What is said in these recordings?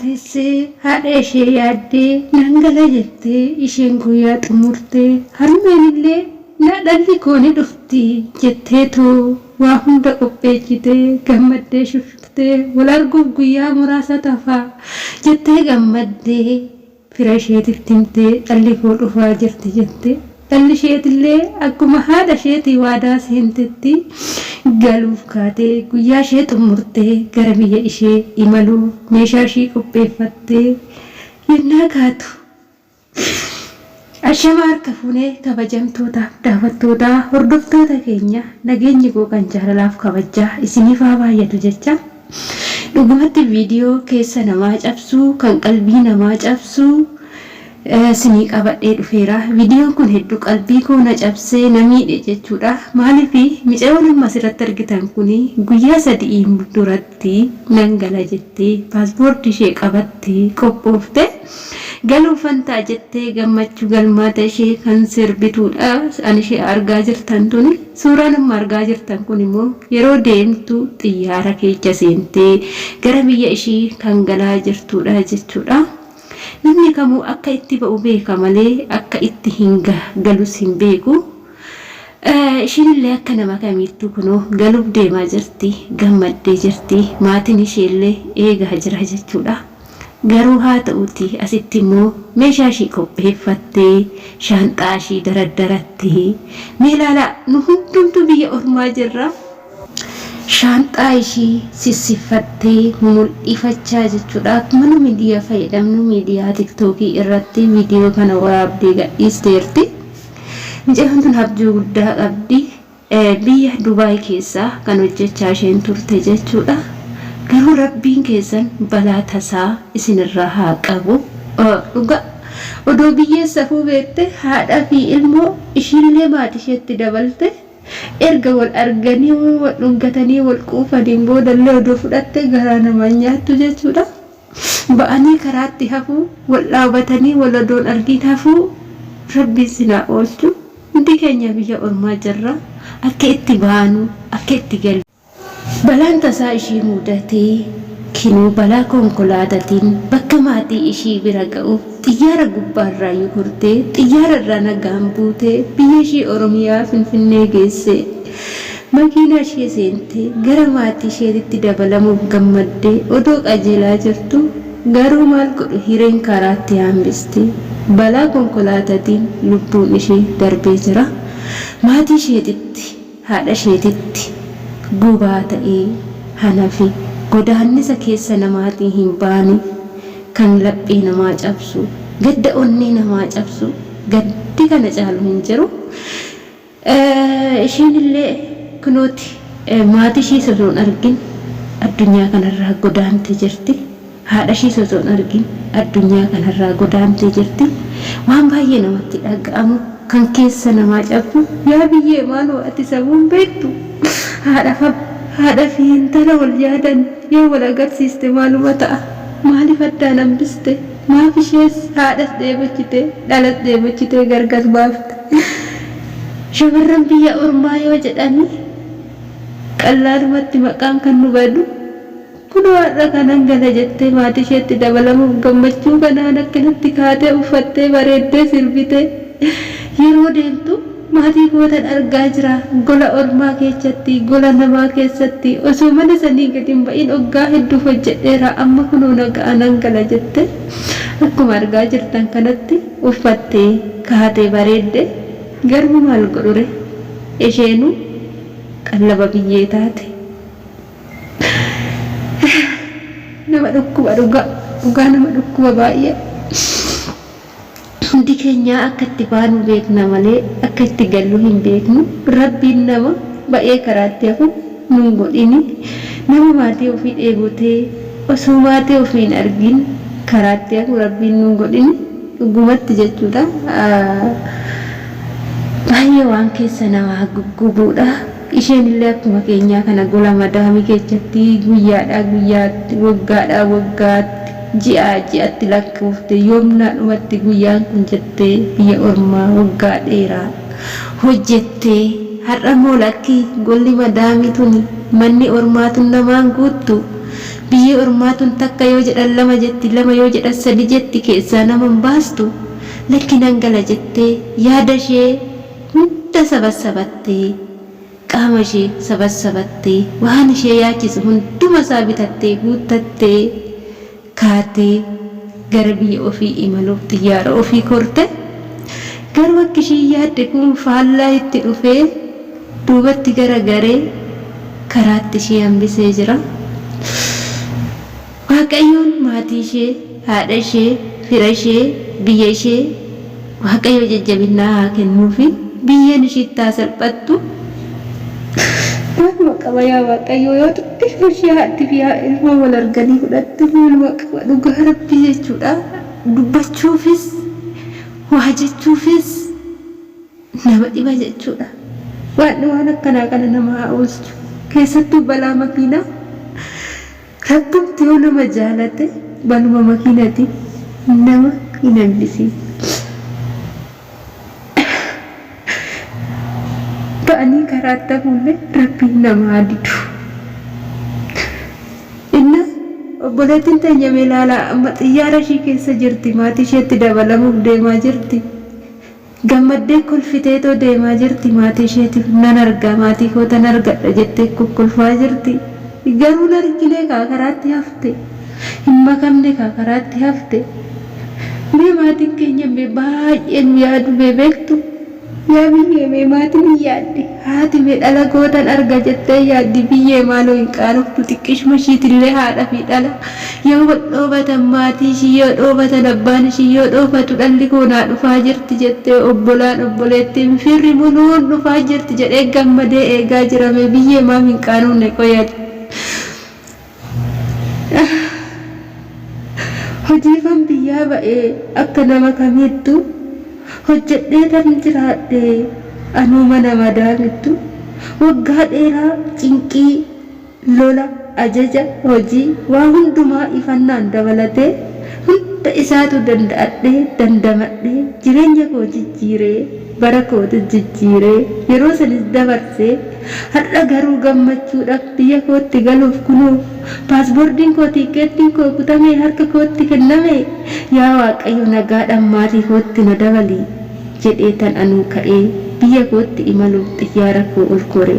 teessee haadha ishee yaaddee nan gala jettee isheen guyyaa xumurtee harmeen illee na dhalli koo ni dhufti jetteetu waa hunda qopheechitee gammaddee shushuftee wal arguuf guyyaa muraasa tafa jettee gammaddee fira isheetitti himtee dhalli koo dhufaa jirti jette. Dhalli isheetillee akkuma haadha isheetii waadaa seentetti galuuf kaatee guyyaa ishee xummurtee gara biyya ishee imaluuf meeshaa ishii qopheeffattee yennaa kaatu Ashama harka fuune kabajamtootaaf daawwattootaa hordoftoota keenya nageenyi koo kan jaalalaaf kabajjaa isiniif haa baay'atu jecha dhugumatti viidiyoo keessa namaa cabsuu kan qalbii namaa cabsuu sinii qabadhee dhufeera. Viidiyoon kun hedduu qalbii koo na cabsee na miidhe jechuudha. Maaliif micayoon amma asirratti argitan kun guyyaa sadi'iin duratti nan gala jettee paaspoortii ishee qabattee qophoofte galuufan ta'a jettee gammachuu galmaata ishee kan sirbituudha. An ishee argaa jirtan tuni suuraan amma argaa jirtan kun immoo yeroo deemtu xiyyaara keessa seentee gara biyya ishii kan galaa jirtuudha jechuudha. Namni kamuu akka itti ba'u beeka malee akka itti hin galus hin beeku. Ishiinillee akka nama kamiittuu kunoo galuuf deemaa jirti, gammaddee jirti, maatiin isheellee eegaa jira jechuudha. Garuu haa ta'uuti asitti immoo meeshaa ishii qopheeffattee, shaanxaa ishii daraddarattee, mee ilaalaa nu hundumtuu biyya ormaa jirra. Shaanxaa ishii sissiffattee mumul'ifachaa jechuudha. Akkuma nu miidiyaa fayyadamnu miidiyaa tiktookii irratti viidiyoo kana waraabdee gadhiisteerti. Mucayyoon tun abjuu guddaa qabdi. Biyya Dubaay keessaa kan hojjechaa isheen turte jechuudha. Garuu rabbiin keessan balaa tasaa isinirraa haa qabu. Dhugaa odoo biyyeen safuu beekte haadhaa fi ilmoo ishiillee maatii isheetti dabalte Erga wal arganii, wal dhungatanii, wal quufaniin boodallee odoo fudhattee garaa namaa hin nyaattu jechuudha. Ba'anii karaatti hafuu, wal dhaabatanii wal odoo hin argiin hafuu Rabbiin sin haa oolchu. Hundi keenya biyya ormaa jirra. Akka itti baanu, akka itti gallu. Balaan tasaa ishii mudate kinuu balaa konkolaatatiin bakka maatii ishii bira ga'uuf xiyyaara gubbaarraayyuu kortee xiyyaararraa nagaan buutee biyya ishii Oromiyaa Finfinnee geesse. Makiinaa ishee seentee gara maatii isheetitti dabalamuuf gammaddee odoo qajeelaa jirtuu garuu maal godhu hireen karaatti hambiste. Balaa konkolaatatiin lubbuun ishee darbee jira. Maatii isheetitti. Haadha isheetitti gubaa ta'ee hanafe. Godaannisa keessa namaatii hin baane, kan laphee namaa cabsu, gadda onnee namaa cabsu, gaddi kana caalu hin jiru. Ishiin illee kunooti maatii ishiis osoo hin argin addunyaa kanarraa godaante jirti. Haadha ishiis osoo hin argin addunyaa kanarraa godaantee jirti. Waan baay'ee namatti dhaga'amu kan keessa namaa cabsu yaa biyyee maaloo ati safuu hin beektu? Haadha fi intala wal yaadan yoo wal agarsiiste maaluma ta'a? Maaliif addaan hambiste? Maaf ishees haadhas dheebochite dhalas dheebochitee gargar baafte? Shamarran biyya ormaa yoo jedhani qallaalumatti maqaan kan nu badu Kunoo har'a kanan gala jettee maatiisheetti dabalamuuf gammachuu kanaan akkanatti kaatee uffattee bareeddee sirbitee yeroo deemtu maatii kootan argaa jira gola ormaa keechatti gola namaa keessatti osoo mana sanii gad hin ba'in oggaa hedduuf hojjedheera amma kunoo naga'a nan gala jettee akkuma argaa jirtan kanatti uffattee kaatee bareedde garuu maal godhure isheenuu qallaba biyyee taate. Nama dhukkuba dhugaa dhugaa nama dhukkuba baay'ee. Hundi keenyaa akka itti baanu beekna malee akka itti gallu hin beeknu. Rabbiin nama ba'ee karaatti hafu nun godhini. Nama maatii ofii dheebotee osoo maatii ofii hin argin karaatti hafu Rabbiin nun godhini. Dhugumatti jechuudha. Baay'ee waan keessa namaa guggubuudha. Isheenillee akkuma keenyaa kana gola madaamii keechatti guyyaadhaa guyyaatti, waggaadhaa waggaatti, ji'aa ji'atti lakkoofte yoom naa dhumatti guyyaan kun jettee biyya ormaa waggaa dheeraa hojjettee har'ammoo lakki golli madaamii tuni manni ormaa tun namaan guuttu. Biyyi ormaa tun takka yoo jedhan lama jetti, lama yoo jedhan sadi jetti keessaa nama hin baastu. Lakki nan gala jettee yaada ishee hunda sabassabattee, qaama ishee sabassabattee, waan ishee yaachisu hunduma isaa bitattee guuttattee kaatee gara biyya ofii imaluuf xiyyaara ofii korte. Garuu akki ishiin yaadde kun faallaa itti dhufee duubatti garagaree karaatti ishee hambisee jira. Waaqayyoon maatii ishee, haadha ishee, fira ishee, biyya ishee Waaqayyo jajjabinnaa haa kennuufi. Biyyeen ishiitti haa salphattu. Maaluma qaba yaa Waaqayyo yoo xiqqishuma ishee haadhi fi ilmoo wal arganii fudhatte maaluma qaba dhugaa rabbii jechuudha. Dubbachuufis waa jechuufis nama dhiba jechuudha. Waaqni waan akkanaa kana nama haa oolchu. Keessattuu balaa makiinaa. Rabbumti yoo nama jaalate baluma makiinati nama hin hambisiin. Ba'anii karaatti hafuullee Rabbiin nama haa didu. Inna obboleettiin teenya mee ilaalaa amma xiyyaara ishii keessa jirti maatii isheetti dabalamuuf deemaa jirti. Gammaddee kolfiteetoo deemaa jirti maatii isheetiif nan arga maatii kootan argadha jettee kokkolfaa jirti. Garuu hin argine kaa karaatti hafte. Hin makamne kaa karaatti hafte. Mee maatiin keenya mee baay'ee nu yaadu mee beektu? Yaa biyyee mee maatiin hin yaaddi. Haati mee dhala kootan arga jettee yaaddi biyyee maaloo hin qaanoftu xiqqishuma ishiitillee haadha fi dhala yoo wal dhoobatan maatii ishii yoo dhoobatan abbaan ishii yoo dhoofatu dhalli koo naa dhufaa jirti jettee obbolaan obboleettiin firri muluun dhufaa jirti jedhee gammadee eegaa jira mee biyyee maaf hin qaanofne qoyati. Hojiifan biyyaa ba'e akka nama kamiittu hojjedheetan jiraadhe anuu mana madaamittu waggaa dheeraa cinqii, lola, ajaja, hojii waa hundumaa ifannaan dabalatee hunda isaatu danda'adhee dandamadhee jireenya koo jijjiiree bara kootis jijjiiree yeroo sanis dabarsee Har'a garuu gammachuudhaaf biyya kootti galuuf kunoo paasboordiin koo tiikkeettiin koo kutamee harka kootti kenname yaa Waaqayyo nagaadhaan maatii kootti na dabali jedheetan anuu ka'ee biyya kootti imaluuf xiyyaara koo ol kore.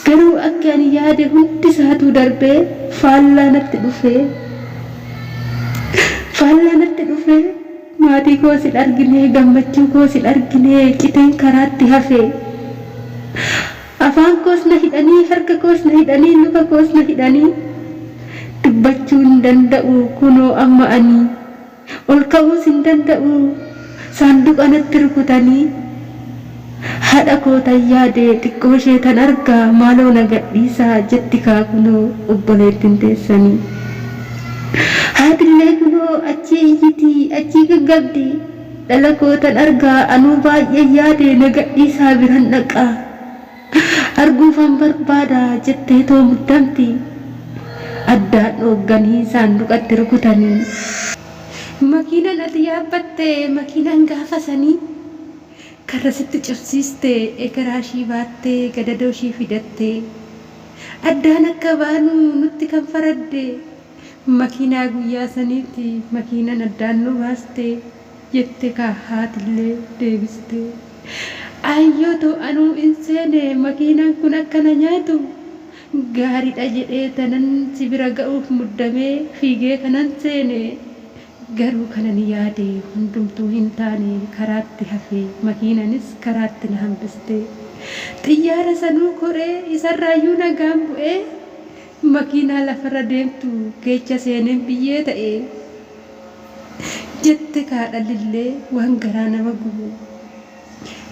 Garuu akki ani yaade hundi isaatuu darbee faallaa natti dhufee faallaa natti dhufee Maatii koos hin argine, gammachuu koos hin argine, citeen karaatti hafe. Afaan koos na hidhanii, harka koos na hidhanii, luka koos na hidhanii. Dubbachuu hin danda'u kunoo amma ani. Ol ka'uus hin danda'u saanduqa natti rukutanii. Haadha koo tan yaade xiqqoo ishee tan arga maaloo na gadhiisaa jetti kaa kunoo obboleettin teessanii. Haatillee kunoo achii iyyiti achii gaggabdi dhala koo tan arga anuu baay'een yaade na gadhiisaa biran dhaqa arguufan barbaada jetteetoo muddamti. Addaan dhoogganii saanduqatti rukutanii. Makiinan ati yaabbatte makiinan gaafa sanii. Karra sitti cufsiiste ekeraa ishii baattee gadadoo ishii fidattee Addaan akka baanu nutti kan faradde makiinaa guyyaa saniiti makiinan addaan nu baaste jette kaa haatillee deebistee Aayyoo too anuu in seene makiinaan kun akka na nyaatu gaaridha jedhee tanan si bira ga'uuf muddamee fiigee kanan seene Garuu kanan yaade hundumtuu hin taane karaatti hafe makiinanis karaatti na hambiste. Xiyyaara sanuu koree isarraayyuu nagaan bu'ee makiinaa lafarra deemtu keecha seeneen biyyee ta'e jette kaa dhallillee waan garaa nama gubu.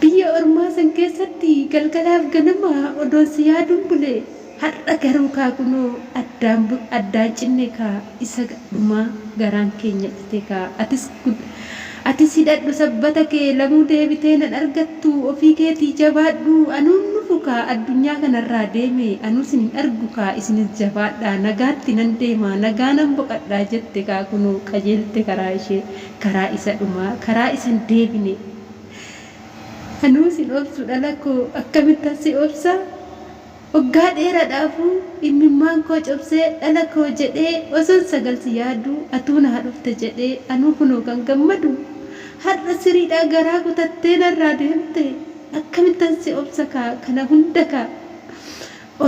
Biyya ormaa san keessatti galgalaaf ganama odoon si yaaduun bule. Har'a garuu kaa kunoo addaan addaan cinne kaa isa dhumaa garaan keenya cite kaa atis atis hidhadhu sabbata kee lamuu deebitee nan argattu ofii keetii jabaadhu anuun nufu kaa addunyaa kanarraa deeme anuu sin hin argu kaa isinis jabaadhaa nagaatti nan deema nagaa nan boqadhaa jette kaa kunoo qajeelte karaa ishee karaa isa dhumaa karaa isa hin deebine. Anuu sin obsu dhala koo akkamittan si obsa? Waggaa dheeraadhaafuu immimmaan koo cobsee dhala koo jedhee osoon 9 si yaaduu atuu naa dhufte jedhee anuu kunoo kan gammadu har'a siriidhaa garaa kutattee narraa deemte akkamittan si obsa kaa kana hunda kaa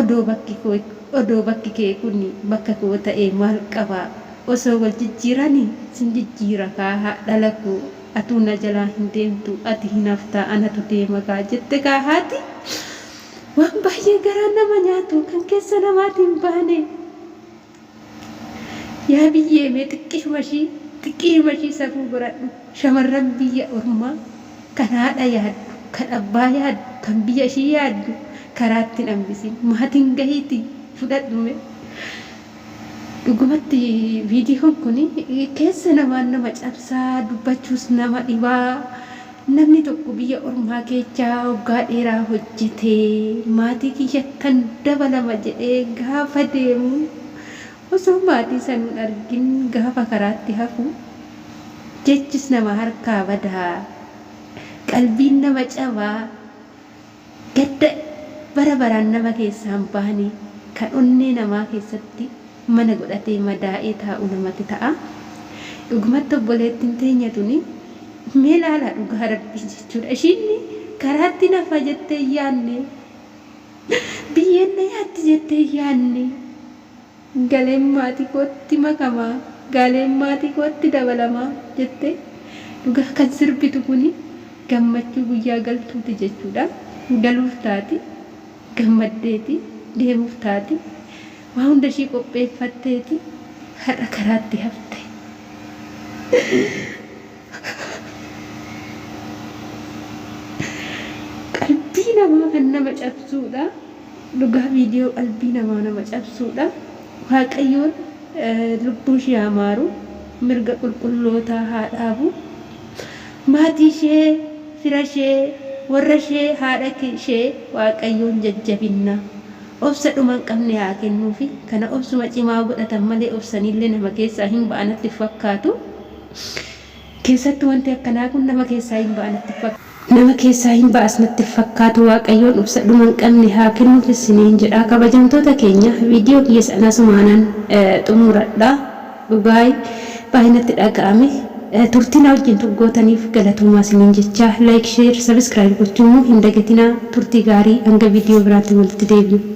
odoo bakki koo odoo bakki kee kuni bakka koo ta'ee maal qaba osoo wal jijjiirani sin jijjiira kaa dhala koo atuu na jalaa hin deemtu ati hin haftaa anatu deema kaa jette kaa haati. Waan baay'ee garaa nama nyaatu kan keessa namaati hin baane. Yaa biyyee mee xiqqishuma ishii xiqqishuma ishii safuu godhadhu shamarran biyya ormaa kan haadha yaaddu kan abbaa yaaddu kan biyya ishii yaaddu karaatti hin hambisin maatiin gahiiti fudhadhu mee. Dhugumatti viidiyoon kun keessa namaan nama cabsaa dubbachuus nama dhibaa Namni tokko biyya ormaa keechaa waggaa dheeraa hojjetee maatii kiyyattan dabalama jedhee gaafa deemu osoo maatii sanuu hin argin gaafa karaatti hafu jechis nama harkaa bada, qalbiin nama caba, gadda bara baraan nama keessaa hin baane kan onnee namaa keessatti mana godhatee madaa'ee taa'u namatti ta'a. Dhugumatti obboleettiin teenya tuni mee laalaa dhugaa rabbii jechuudha. Ishiin karaatti nafa jettee hin yaanne. Biyyeen na nyaatti jettee hin yaanne. Galeen maatii kootti makama, galeen maatii kootti dabalama jettee dhugaa kan sirbitu kuni gammachuu guyyaa galtuuti jechuudha. Galuuf taati, gammaddeeti, deemuuf taati. Waa hunda ishii qopheeffatteeti har'a karaatti hafte. Qalbii namaa kan nama cabsuudha. Dhugaa viidiyoo qalbii namaa nama cabsuudha. Waaqayyoon lubbuu ishee haa maaru. Mirga qulqullootaa haa dhaabu. Maatii ishee, fira ishee, warra ishee, haadha ishee Waaqayyoon jajjabinna. Obsa dhuma hin qabne haa kennuufi. Kana obsuma cimaa godhatan malee obsaniillee nama keessaa hin ba'a natti hin fakkaatu. Keessattuu wanti akkanaa kun nama keessaa hin ba'a natti hin fakkaatu. Nama keessaa hin ba'as natti hin fakkaatu. Waaqayyoon obsa dhuma hin qabne haa kennuuf isiniin jedha. Kabajamtoota keenya viidiyoo kiyya sana asumaanan xumuradha. Dhugaay baay'ee natti dhaga'ame. Turtii na wajjin gootaniif galatoomaa isiniin jecha like, share, subscribe gochuu immoo hin dagatinaa. Turtii gaarii hanga viidiyoo biraatti walitti deebinutti.